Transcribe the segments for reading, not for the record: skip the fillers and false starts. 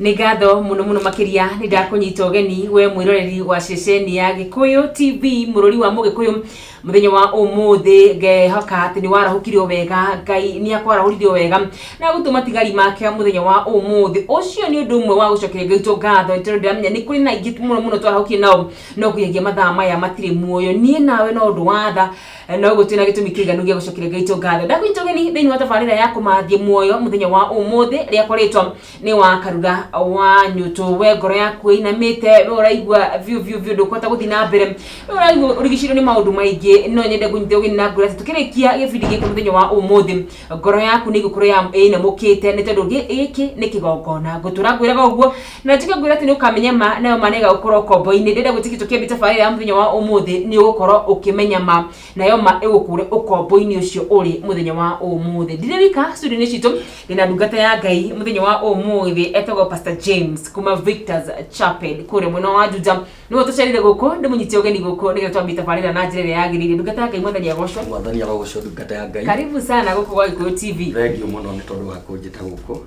Nĩ ngatho mũno mũno makĩria. Nĩ ndakũnyita ũgeni we mwĩroreri wa ceceni ya Gĩkũyũ TV, mũrũri wa Mũgĩkũyũ. Mũthenya wa ũmũthĩ ngehoka atĩ nĩ warahũkire o wega. Ngai nĩ akwarahũrire o wega na gũtũma matigari make mũthenya wa ũmũthĩ. Ũcio nĩ ũndũ ũmwe wa gũcokeria Ngai witũ ngatho, tondũ ndĩramenya nĩ kũrĩ na aingĩ mũno mũno twarahũkire nao, no nginyagia mathaa maya matirĩ muoyo. Niĩ nawe no ũndũ wa tha, no ũguo twĩna gĩtũmi kĩiganu gĩa gũcokeria Ngai witũ ngatho. Ndakũnyita ũgeni thĩinĩ wa tabarĩra ya Kũmathie Muoyo mũthenya wa ũmũthĩ. Rĩakwa rĩtwa nĩ wa Karura wa Nyũtũ. We ngoro yaku ĩinamĩte, we ũraigua biũ biũ biũ ndũkũhota gũthiĩ na mbere, we ũraigua ũrigicĩirio nĩ maũndũ maingĩ, no nyende ngũnyite ũgeni na ngwĩre atĩ tũkĩrĩkia gĩbindi gĩkĩ mũthenya wa ũmũthĩ, ngoro yaku nĩ ĩgũkorwo ĩinamũkĩte, nĩ tondũ gĩkĩ nĩ kĩgongona. Ngũtũra ngwĩraga ũguo na njuge ngwĩre atĩ nĩ ũkamenya ma, nayo ma nĩ ĩgagũkorwo ũkombo-inĩ. Ndĩrenda gwĩtĩkia tũkĩambia tabarĩra ya mũthenya wa ũmũthĩ nĩ ũgũkorwo ũkĩmenya ma, nayo ma ĩgũkũre ũkombo-inĩ ũcio ũrĩ mũthenya wa ũmũthĩ. Ndirĩ wika studio-inĩ citũ, ndĩna ndungata ya Ngai mũthenya wa ũmũthĩ, etagwo Pastor James kuma Victors Chapel kũrĩa mwena wa Juja. Nĩwe tũcerire gũkũ, ndĩmũnyite ũgeni gũkũ nĩgetha twambie tabarĩra na njĩra ĩrĩa yagĩrĩire. Ndungata ya Ngai, Mwathani agocwo. Mwathani arogocwo, ndungata ya Ngai. Karibu sana gũkũ gwa Gĩkũyũ TV. Thengiũ mũno nĩ tondũ wa kũnjĩta gũkũ.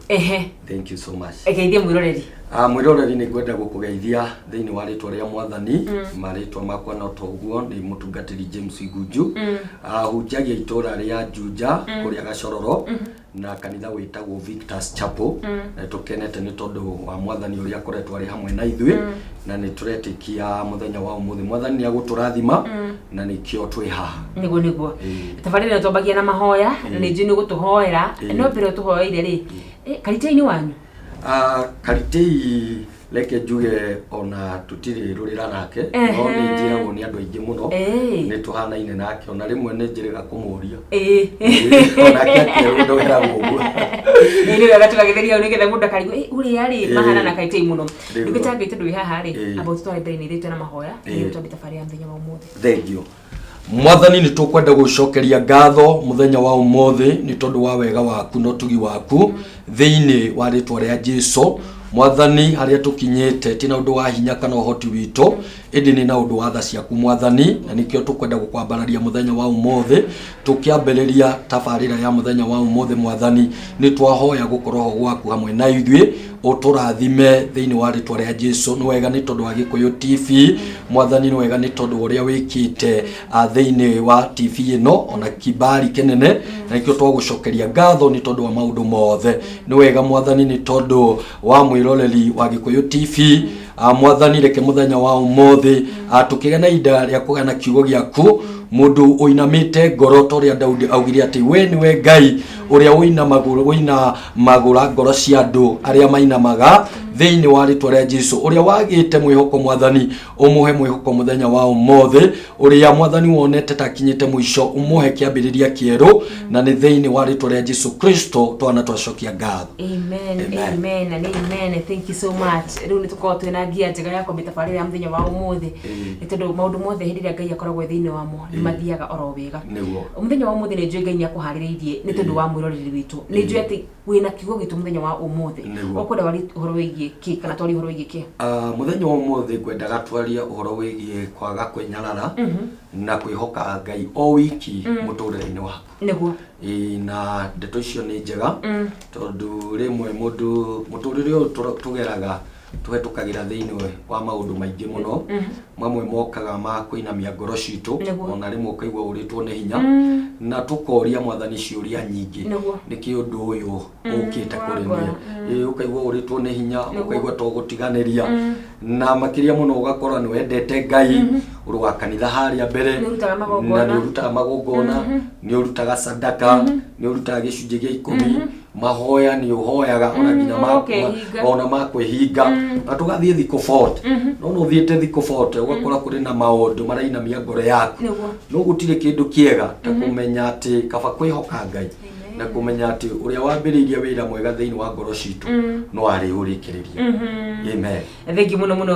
Thank you so much. Geithie mwĩroreri. Ah, mwĩroreri, nĩ ngwenda gũkũgeithia thĩinĩ wa rĩtwa rĩa Mwathani. Marĩtwa makwa no ta ũguo, nĩ mũtungatĩri James Igunju. Ah, hunjagia itũra rĩa Juja kũrĩa Gacororo na kanitha wĩtagwo Victors Chapel. Na tũkenete nĩ tondũ wa Mwathani ũrĩa akoretwo arĩ hamwe na ithuĩ, na nĩ tũretĩkia mũthenya wa ũmũthĩ Mwathani nĩ agũtũrathima, na nĩkĩo twĩ haha. Nĩguo. Tabarĩra ĩno twambagia na mahoya, na nĩ njũĩ nĩ ũgũtũhoera. No mbere ũtũhoeire rĩ, karitĩ-inĩ wanyu? Ah, Karitei, reke njuge ona tũtirĩ rũrĩra nake, no nĩ njĩragwo nĩ andũ aingĩ mũno nĩ tũhanaine nake. Ona rĩmwe nĩ njĩrĩga kũmũria. Onake akĩrwo ndweragwo ũguo. Ĩĩ, nĩ wega tũgagĩtheria hau nĩgetha mũndũ akarigwo, "Ũrĩa rĩ mahana na Karitei mũno." Ndungata ya Ngai, tondũ wĩ haha rĩ, amba ũtũtware mbere nĩ ithuĩ na mahoya nĩgetha twambie tabarĩra ya mũthenya wa ũmũthĩ. Thengio. Mwathani, nĩ tũkwenda gũcokeria ngatho mũthenya wa ũmũthĩ nĩ tondũ wa wega waku na ũtugi waku thĩinĩ wa rĩtwa rĩa Jesu. Mwathani, harĩa tũkinyĩte ti na ũndũ wa hinya kana ũhoti witũ, ĩndĩ nĩ na ũndũ wa tha ciaku, Mwathani, na nĩkĩo tũkwenda gũkwambararia mũthenya wa ũmũthĩ. Tũkĩambĩrĩria tabarĩra ya mũthenya wa ũmũthĩ, Mwathani, nĩ twahoya gũkorwo ho gwaku hamwe na ithuĩ, ũtũrathime thĩinĩ wa rĩtwa rĩa Jesu. Nĩ wega nĩ tondũ wa Gĩkũyũ TV. Mwathani, nĩ wega nĩ tondũ wa ũrĩa wĩkĩte thĩinĩ wa TV ĩno ona kibali kĩnene, na nĩkĩo twagũcokeria ngatho nĩ tondũ wa maũndũ mothe. Nĩ wega, Mwathani, nĩ tondũ wa mwĩroreri wa Gĩkũyũ TV. Mwathani, reke mũthenya wa ũmũthĩ tũkĩgĩa na ihinda rĩa kũgĩa na kiugo gĩaku. Mũndũ ũinamĩte ngoro, ta ũrĩa Daudi augire atĩ we nĩwe Ngai ũrĩa ũinamagũra ngoro cia andũ arĩa mainamaga, thĩinĩ wa rĩtwa rĩa Jesu. Ũrĩa wagĩte mwĩhoko, Mwathani, ũmũhe mwĩhoko mũthenya wa ũmũthĩ. Ũrĩa, Mwathani, wonete ta akinyĩte mũico, ũmũhe kĩambĩrĩria kĩerũ, na nĩ thĩinĩ wa rĩtwa rĩa Jesu Kristo twana twacokia ngatho. Amen. Amen. Amen and amen. Thank you so much. Rĩu nĩ tũkoragwo twĩna ngia njega ya kwambia tabarĩra ya mũthenya wa ũmũthĩ, nĩ tondũ maũndũ mothe hĩndĩ ĩrĩa Ngai akoragwo e thĩinĩ wamo nĩ mathiaga oro wega. Mũthenya wa ũmũthĩ nĩ njũĩ Ngai nĩ akũharĩrĩirie nĩ tondũ wa mwĩroreri witũ. Nĩ njũĩ atĩ wĩna kiugo gitũ mũthenya wa ũmũthĩ. Ũkwenda warie ũhoro wĩgiĩ kĩ, kana twarie ũhoro wĩgiĩ kĩ? Ah, mũthenya wa ũmũthĩ ngwendaga twarie ũhoro wĩgiĩ kwaga kwĩnyarara na kwĩhoka Ngai o wiki mũtũrĩre-inĩ waku. Ĩĩ, na ndeto icio nĩ njega tondũ rĩmwe mũndũ mũtũrĩre ũyũ tũgeraga, tũhetũkagĩra thĩinĩ wa maũndũ maingĩ mũno. Mamwe mokaga ma kũinamia ngoro citũ, ona rĩmwe ũkaigua ũrĩtwo nĩ hinya na tũkoria Mwathani ciũria nyingĩ, nĩkĩ ũndũ ũyũ ũkĩte kũrĩ niĩ? Ĩĩ, ũkaigua ũrĩtwo nĩ hinya, ũkaigua to gũtiganĩria, na makĩria mũno ũgakora nĩ wendete Ngai, ũrĩ wa kanitha harĩa mbere, Nĩ ũrutaga magongona. Na nĩ ũrutaga magongona, nĩ ũrutaga sadaka, nĩ ũrutaga gĩcunjĩ gĩa 10, mahoya nĩ ũhoyaga, ona nginya ũkehinga. Ona ma kwĩhinga, na tũgathiĩ thikũ 40. No no ũthiĩte thikũ 40 ũgakora kũrĩ na maũndũ marainamia ngoro yaku. No gũtirĩ kĩndũ kĩega ta kũmenya atĩ kaba kwĩhoka Ngai na kũmenya atĩ ũrĩa wambĩrĩirie wĩra mwega thĩinĩ wa ngoro citũ no arĩũrĩkĩrĩria. Amen. Thengiũ mũno mũno,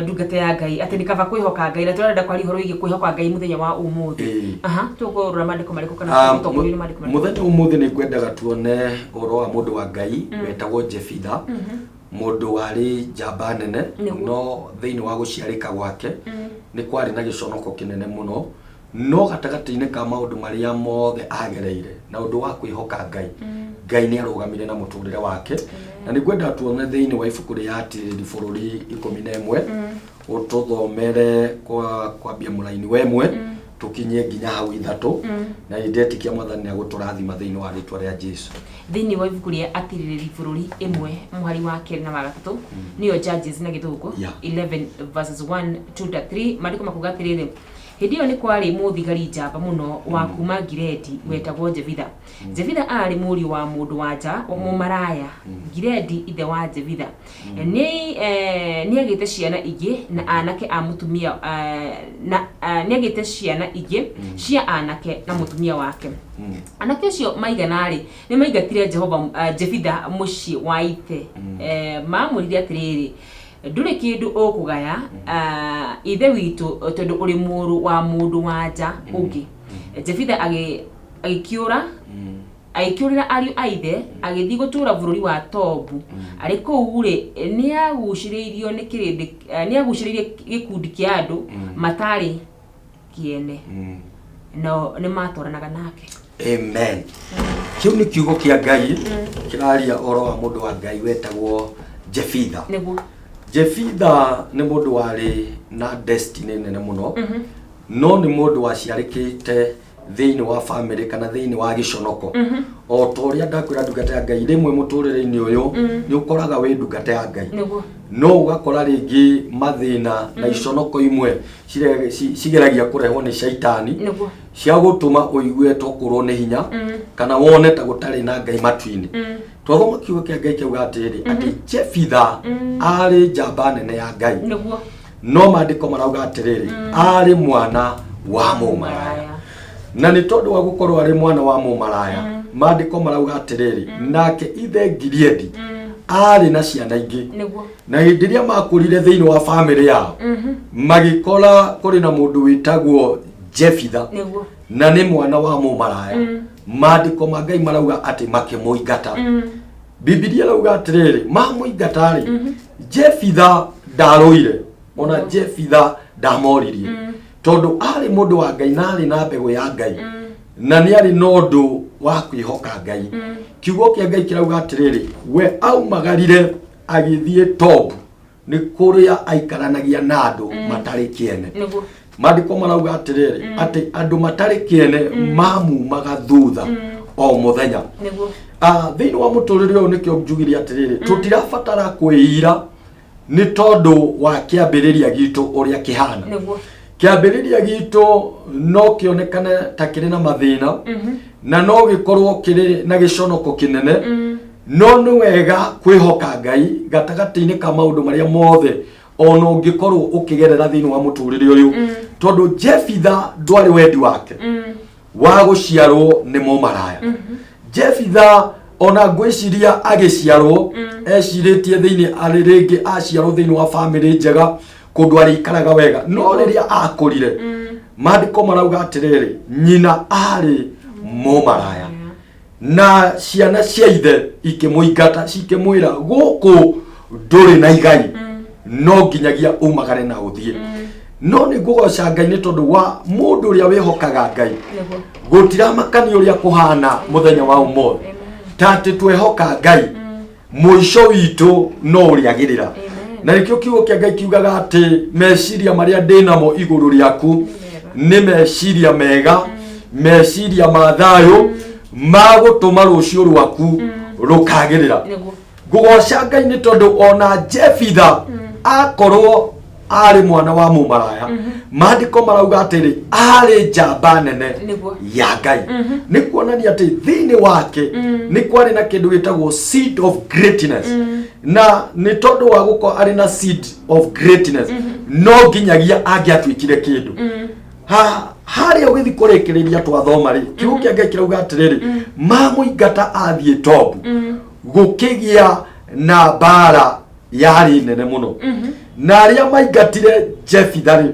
ndungata ya Ngai, atĩ nĩ kaba kwĩhoka Ngai, na tũrenda kwaria ũhoro wĩgiĩ kwĩhoka Ngai mũthenya wa ũmũthĩ. Aha, tũkũrora maandĩko marĩkũ kana tũgũtongorio nĩ maandĩko marĩkũ? Mũthenya ũmũthĩ nĩ ngwendaga tuone ũhoro wa mũndũ wa Ngai wetagwo Jefitha, mũndũ warĩ njamba nene, no thĩinĩ wa gũciarĩka gwake nĩ kwarĩ na gĩconoko kĩnene mũno. No gatagatĩ-inĩ ka maũndũ marĩa mothe agereire na ũndũ wa kwĩhoka Ngai, Ngai nĩ arũgamire na mũtũrĩre wake. Na nĩ ngwenda tuone thĩinĩ wa ibuku rĩa Atirĩrĩri Bũrũri 11, ũtũthomere kwa kwambia mũraini wa 1 tũkinyie nginya hau 3, na nĩ ndetĩkia Mwathani nĩ agũtũrathima thĩinĩ wa rĩtwa rĩa Jesu. Thĩinĩ wa ibuku rĩa Atirĩrĩri Bũrũri 1 mũhari wa 2 na wa 3, nĩyo Judges na Gĩthũngũ, 11 verses 1 2 to 3, maandĩko makuga atĩrĩrĩ: Hĩndĩ ĩyo nĩ kwarĩ mũthigari njamba mũno wa kuuma Gileadi wetagwo Jefitha. Jefitha aarĩ mũriũ wa mũndũ-wa-nja mũmaraya, Gileadi ithe wa Jefitha. Nĩ eh, nĩagĩte ciana ingĩ na anake a mũtumia eh, na eh, nĩagĩte ciana ingĩ cia anake na mũtumia wake. Anake acio maigana-rĩ, nĩmaingatire Jehova eh, Jefitha mũciĩ wa ithe. Eh, maamwĩrire atĩrĩrĩ, Ndũrĩ kĩndũ ũkũgaya, ah, ithe witũ, tondũ ũrĩ mũrũ wa mũndũ wa nja ũngĩ. Jefitha agĩkĩũra agĩkĩũrĩra ariũ a ithe, agĩthiĩ gũtũũra bũrũri wa Tobu. Arĩ kũu-rĩ, nĩagucĩrĩirio nĩ kĩrĩndĩ, nĩagucĩrĩirie gĩkundi kĩa andũ mataarĩ kĩene, nao nĩmatwaranaga nake. Amen. Kĩu nĩ kiugo kĩa Ngai kĩraria ũhoro wa mũndũ wa Ngai wetagwo Jefitha. Nĩguo. Jefitha nĩ mũndũ warĩ na destiny nene mũno, no nĩ mũndũ waciarĩkĩte thĩinĩ wa family kana thĩinĩ wa gĩconoko. O ta ũrĩa ndakwĩra ndungata ya Ngai, rĩmwe mũtũrĩre-inĩ ũyũ nĩ ũkoraga wĩ ndungata ya Ngai, no ũgakora rĩngĩ mathĩna na iconoko imwe cigeragia kũrehwo nĩ caitani cia gũtũma ũigue tokorwo nĩ hinya kana wone ta gũtarĩ na Ngai matu-inĩ. Twathoma kiugo kĩa Ngai kĩauga atĩrĩrĩ, atĩ Jefitha arĩ njamba nene ya Ngai, no maandĩko marauga atĩrĩrĩ, arĩ mwana wa mũmaraya. Na nĩ tondũ wa gũkorwo arĩ mwana wa mũmaraya, maandĩko marauga atĩrĩrĩ, nake ithe Gileadi arĩ na ciana ingĩ, na hĩndĩ ĩrĩa makũrire thĩinĩ wa famĩlĩ yao, magĩkora kũrĩ na mũndũ wĩtagwo Jefitha, na nĩ mwana wa mũmaraya. Maandĩko ma Ngai marauga atĩ makĩmũingata. Bibilia ĩrauga atĩrĩrĩ, mamũingata-rĩ, Jefitha ndarũire, ona Jefitha ndamoririe, tondũ arĩ mũndũ wa Ngai na arĩ na mbegũ ya Ngai na nĩ arĩ na ũndũ wa kwĩhoka Ngai. Kiugo kĩa Ngai kĩrauga atĩrĩrĩ, we aumagarire agĩthiĩ Tobu, nĩ kũrĩa aikaranagia na andũ matarĩ kĩene. Maandĩko marauga atĩrĩrĩ, atĩ andũ matarĩ kĩene mamumaga thutha o mũthenya. Thĩinĩ wa mũtũrĩre ũyũ, nĩkĩo njugire atĩrĩrĩ, tũtirabatara kwĩira nĩ tondũ wa kĩambĩrĩria gitũ ũrĩa kĩhana. Kĩambĩrĩria gitũ no kĩonekane ta kĩrĩ na mathĩna na no gĩkorwo kĩrĩ na gĩconoko kĩnene, no nĩ wega kwĩhoka Ngai gatagatĩ-inĩ ka maũndũ marĩa mothe ona ũngĩkorwo ũkĩgerera thĩinĩ wa mũtũrĩre ũyũ, tondũ Jefitha ndwarĩ wendi wake wa gũciarwo nĩ mũmaraya. Jefitha ona ngwĩciria agĩciarwo ecirĩtie thĩinĩ arĩ rĩngĩ aciarwo thĩinĩ wa famĩlĩ njega, kũndũ arĩikaraga wega, no rĩrĩa akũrire, maandĩko marauga atĩrĩrĩ, nyina arĩ mũmaraya na ciana cia ithe ikĩmũingata, cikĩmwĩra, gũkũ ndũrĩ na igai, no nginyagia umagare na ũthiĩ. No nĩ ngũgoca Ngai nĩ tondũ wa mũndũ ũrĩa wĩhokaga Ngai. Gũtiramakania ũrĩa kũhana mũthenya wa ũmũthĩ, ta atĩ twehoka Ngai, mũico witũ no ũrĩagĩrĩra. Na nĩkĩo kiugo kĩa Ngai kiugaga atĩ meciria marĩa ndĩ namo igũrũ rĩaku nĩ meciria mega, meciria ma thayũ, ma gũtũma rũciũ rwaku rũkagĩrĩra. Ngũgoca Ngai nĩ tondũ ona Jefitha akorwo arĩ mwana wa mũmaraya, maandĩko marauga atĩrĩ, arĩ njamba nene ya Ngai. Nĩ kuonania atĩ thĩinĩ wake nĩ kwarĩ na kĩndũ gĩtagwo seed of greatness, na nĩ tondũ wa gũkorwo arĩ na seed of greatness, no nginyagia angĩatuĩkire kĩndũ. Ha harĩa ũgĩthiĩ kũrĩkĩrĩria twathoma rĩ, kiugo kĩa Ngai kĩrauga atĩrĩrĩ, mamũingata athiĩ Tobu, gũkĩgĩa na mbara yarĩ nene mũno, na arĩa maingatire Jefitha rĩ,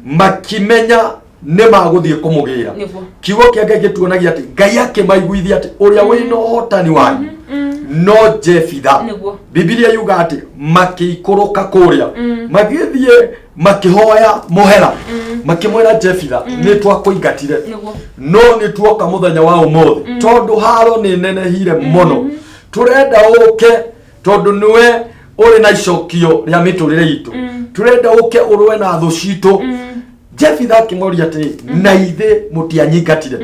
makimenya nĩ magũthiĩ kũmũgĩra. Kiugo kĩa Ngai gĩtuonagia atĩ Ngai akĩmaiguithia atĩ ũrĩa wĩna ũhotani wanyu No Jefitha, Bibilia yuga atĩ makĩikũrũka kũrĩa, magĩthiĩ makĩhoya mũhera, makĩmwĩra Jefitha, nĩ twakũingatire, no nĩ tuoka mũthenya wa ũmũthĩ tondũ haro nĩ nenehire mũno, tũrenda ũke tondũ nĩwe ũrĩ na icokio rĩa mĩtũrĩre itũ, tũrenda ũke ũrũe na thũ citũ. Jefitha akĩmoria atĩrĩ, na ithe mũtianyingatire?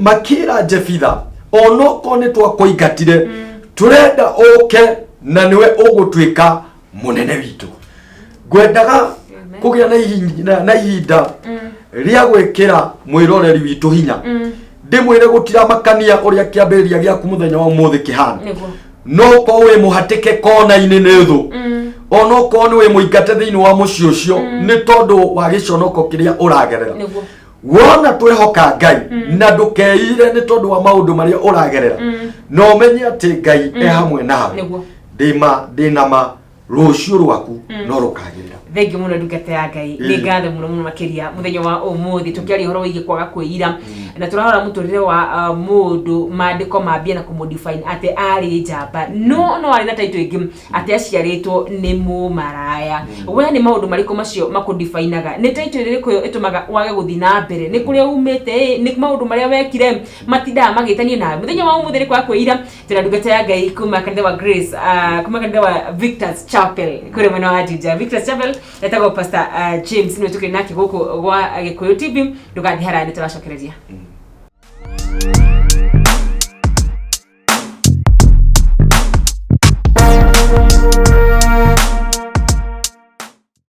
Makĩra Jefitha, onokorwo nĩ twakũingatire, tũrenda ũke na nĩwe ũgũtuĩka mũnene witũ. Ngwendaga kũgĩa na ihinda rĩa gwĩkĩra mwĩroreri witũ hinya, ndĩmwĩre gũtiramakania ũrĩa kĩambĩrĩria gĩaku mũthenya wa ũmũthĩ kĩhana. No ũkorwo wĩ mũhatĩke kona-inĩ nĩ thũ, ona ũkorwo nĩ wĩ mũingate thĩinĩ wa mũciĩ ũcio nĩ tondũ wa gĩconoko kĩrĩa ũragerera. Wona twehoka Ngai na ndũkeire nĩ tondũ wa maũndũ marĩa ũragerera, na ũmenye atĩ Ngai e hamwe nawe. Ndĩma ndĩna ma rũciũ rwaku no rũkagĩrĩra. Thengiũ mũno, ndungata ya Ngai. Nĩ ngatho mũno mũno makĩria mũthenya wa ũmũthĩ tũkĩaria ũhoro wĩgiĩ kwaga kwĩira, na tũrarora mũtũrĩre wa mũndũ, maandĩko mambie na kũmũdefine atĩ arĩ njamba, no no arĩ na taito ĩngĩ atĩ aciarĩtwo nĩ mũmaraya. We nĩ maũndũ marĩkũ macio makũdefinaga? Nĩ taito ĩrĩkũ ĩyo ĩtũmaga wage gũthiĩ na mbere? Nĩ kũrĩa umĩte ĩ? Nĩ maũndũ marĩa wekire matindaga magĩtania nawe? Mũthenya wa ũmũthĩ nĩ kwaga kwĩira. Twĩna ndungata ya Ngai kuma kanitha wa Grace, kuma kanitha wa Victor's Chapel kũrĩa mwena wa Juja. Victor's Chapel etagwo Pastor James, nĩwe tũkĩrĩ nake gũkũ gwa Gĩkũyũ TV. Ndũgathiĩ haraya, nĩ tũracokereria.